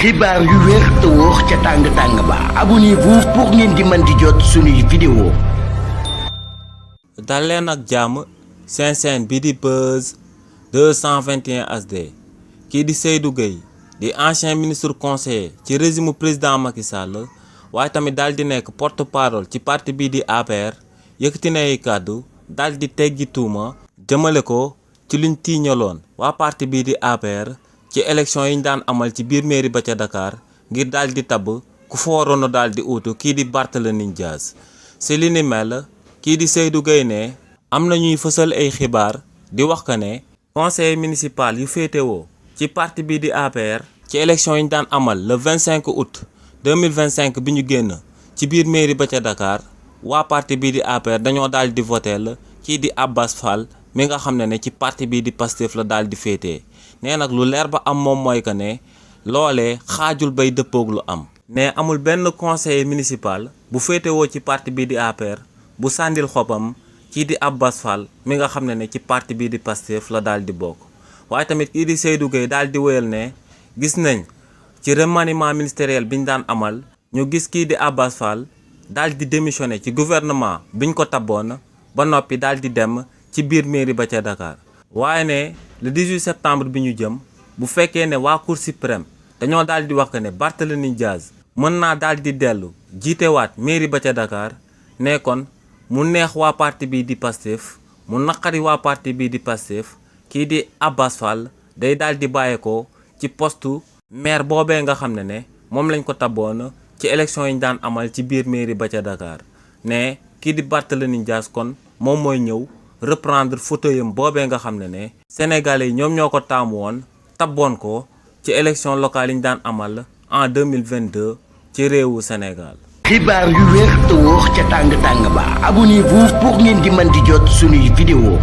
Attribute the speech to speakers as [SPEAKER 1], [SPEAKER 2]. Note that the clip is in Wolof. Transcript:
[SPEAKER 1] xibaar yu wér te wóor ca tàng ba abonnez-vous pour ngeen di mën di jot suñuy vidéo.
[SPEAKER 2] dal leen ak jàmm seen chaîne bi di Buzz 221 HD kii di Seydou Gueye di ancien ministre conseiller ci régime président Macky Sall waaye tamit daal di nekk porte-parole ci parti bii di APR yëkkati na ay kàddu daal di teggi tuuma jëmale ko ci luñ tiiñaloon waa parti bii di APR ci élection yi ñu daan amal ci biir mairie ba ca Dakar ngir daal di tabb ku fa waroon a daal di uutu kii di Barthélémy Dias si li ni mel kii di Seydou Gueye ne am na ñuy fësal ay xibaar di wax que ne conseiller municipal yu féetewoo ci parti bii di APR ci élection yi ñu daan amal le 25 août 2025 bi ñu génn ci biir mairie ba ca Dakar waa parti bii di APR dañoo daal di votel kii di Abass Fall mi nga xam ne ci parti bii di Pastef la daal di féetee nee nag lu leer ba am moom mooy que ne loolee xaajul bay dëppoog lu am ne amul benn conseiller municipal bu féetewoo ci parti bii di APR bu sàndil xopam kii di Abass Fall mi nga xam ne ci parti bii di Pastef la daal di bokk waaye tamit kii di Seydou Gueye daal di wéyal ne gis nañ ci remaniement ministériel bi ñu daan amal ñu gis kii di Abass Fall daal di démissionné ci gouvernement biñ ko tabboon ba noppi daal di dem ci biir mairie ba ca Dakar waaye ne le 18 septembre bi ñu jëm bu fekkee ne waa Cour suprême dañoo daal di wax que ne Barthélémy Dias mën naa daal di dellu jiitewaat mairie ba ca Dakar ne kon mu neex waa parti bii di Pastef mu naqari waa parti bii di Pastef kii di Abass Fall day daal di bàyyeekoo ci postu maire boobee nga xam ne moom lañ ko taboon ci élection yi ñu daan amal ci biir mairie ba ca Dakar ne kii di Barthélémy Dias kon moom mooy ñëw reprendre fauteuilam boobee nga xam ne Sénégalais yi ñoom ñoo ko taamu woon tabboon ko ci élection locale yi ñu daan amal en 2022 ci réewu Sénégal.
[SPEAKER 1] xibaar yu wér te wóor ca tàng ba abonnez-vous pour ngeen di mën di jot suñuy vidéo.